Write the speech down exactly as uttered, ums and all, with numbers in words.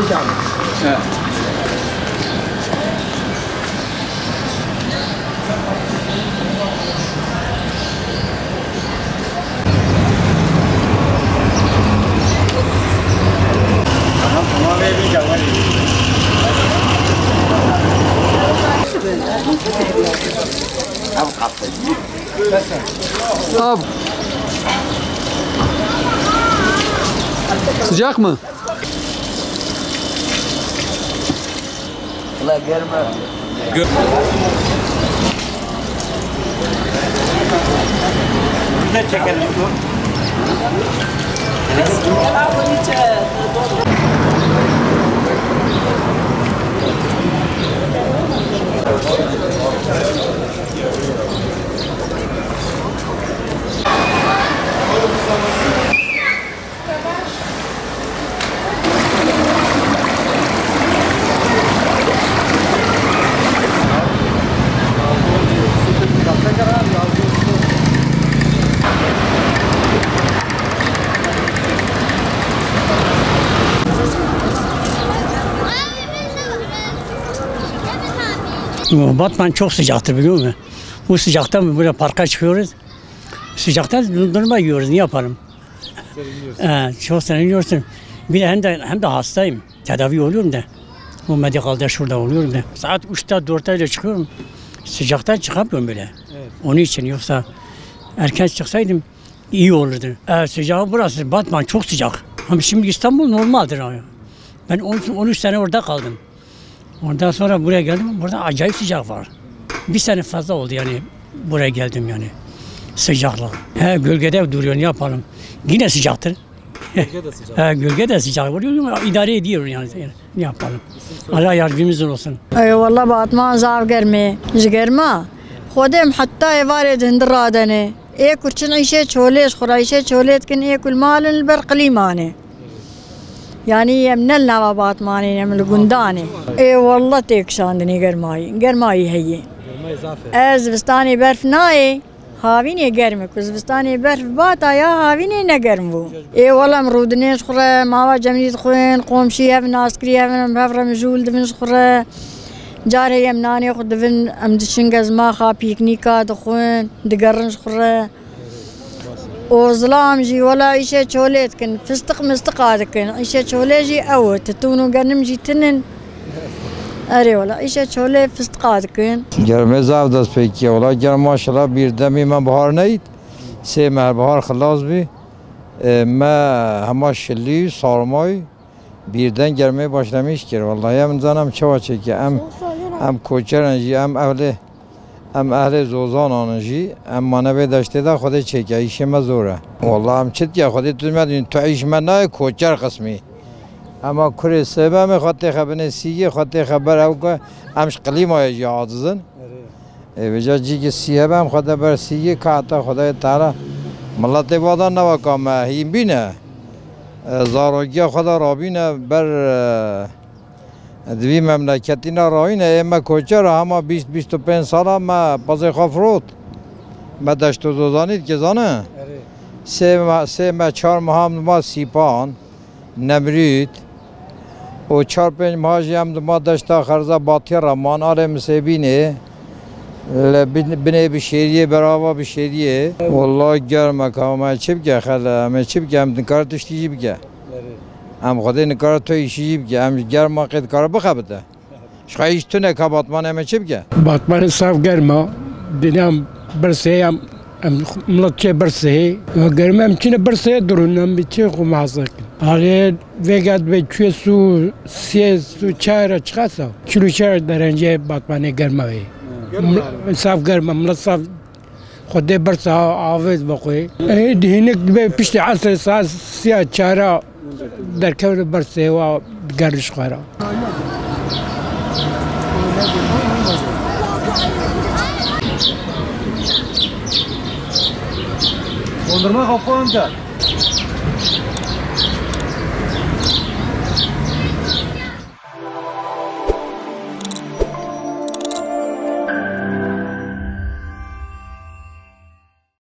Abi. Sıcak mı? Ulan görme. Gö- Bir de çekelim dur. Batman çok sıcaktır, biliyor musun? Bu sıcakta böyle parka çıkıyoruz. Sıcakta dondurma yiyoruz, ne yapalım? Seriniyorsun. Ee, çok seriniyorsun. Bir de hem de, hem de hastayım. Tedavi oluyorum da. Bu medikalde şurada oluyorum da. Saat üçte, dörtte öyle çıkıyorum. Sıcaktan çıkamıyorum bile. Evet. Onun için, yoksa erken çıksaydım iyi olurdu. Ee, sıcağı burası, Batman çok sıcak. Ama şimdi İstanbul normaldir ama. Ben on, on üç sene orada kaldım. Ondan sonra buraya geldim. Burada acayip sıcak var. Bir sene fazla oldu yani buraya geldim yani. Sıcaklık. He, gölgede duruyor, ne yapalım? Yine sıcaktır. Gölge de sıcak. He, gölge de sıcak oluyor ama idare ediyor yani. Ne yapalım? Allah yardımcımız olsun. Eyvallah, Batman zaf germ e. Ji germa Xwedê em heta êvarê di hundir radene. Ê kurçin îşê çolê ji xwe re, îşê çolê dikin, ê ku li mal in li ber qilîman e. Yanî em ne li nava Batmanê ne, em li gundan ê. Ê wallah tê kişandinê germayî. Germayî heye. Germayî zaf e. Ez zivistanê berf nayê. Havînê germ e. Ku zivistanê berf bata ya havînê ne germ bû. Ê wallah em rûdinên ji xwe re, mava cemî dixwin, qomşî hev naskirî hev in, em hev re mijûl dibin ji xwe re. Carê em nanê xwe dibin, em diçin gezmaxa, pîknîka dixwin, digerin ji xwe re. Ozlam jî wela îşê çolê dikin, fistiq mistiqa dikin. Îşê çolê jî ew e, titûn û genim jî tinin. Erê wela îşê çolê fistiqa dikin. Germê zaf dest pê kiye. Wela germ maşallah bîr demî me bihar neyt. Sê meh bihar xilas bî. E, me hema şilî, sarmayî. Birden germê başlamış kir. Wallahî em nizanim çawa çêke. Em, em koçeran jî, em ehlê, em ehlê zozanan in jî. Em mane vê deştê de Xwedê çêke. Îşê me zor e. Wallahî em çi dike Xwedê tu me dîn. Tu îş me nayê koçer qismî. Ema kurê sêbemê xwe têxe binê sîgê, xwe têxe ber ew ke em ji klîmayê jî aciz in. Ê, vêca cîkî sî hebe em xwe de ber sîgê ka heta Xwedayê Teala miletê vada neweka me hîn bîne. E, zarokiya xwe de rabîne ber, e, di vî memleketî ne rayîne. Ê me koçer e, hema bîst, bîst û pênc sala me pezê xwe firot. Me deşt û zozanî dike zane. Erê. Sê me, sê me, çar meha em dima Sîpan. Nemrûd û çar pênc meha jî em dima deşta Xerza Batî re man alê Misêbînê, li bin-, binê Bişêriyê, berava Bişêriyê. Wallahî germ e ka me çi bike xele, em ê çi bike, em nikare tiştî jî bike. Em Xwedê nikare tu îşî jî bike, em ji germa qê dikare bixebite. Ji xwe îş tune ka Batmanê me çi bike? Batmanê saf germ a. Dinya em birsê em, em milet çê birsê. Ve germ em çine birsê durun em bi çê xwe mehasa kin. Arê vêga dibe çûyê su, sê su çayra çiqasa. Çil û çar derecê Batmanê germa wê. Germ a. Saf germ a, milet saf Xwedê bersa avêt bi xwe. Ê, hinek dibe piştî esrê saet siya çara derkevin ber sêwa digerin ji xwe re. Dondurma kapı amca.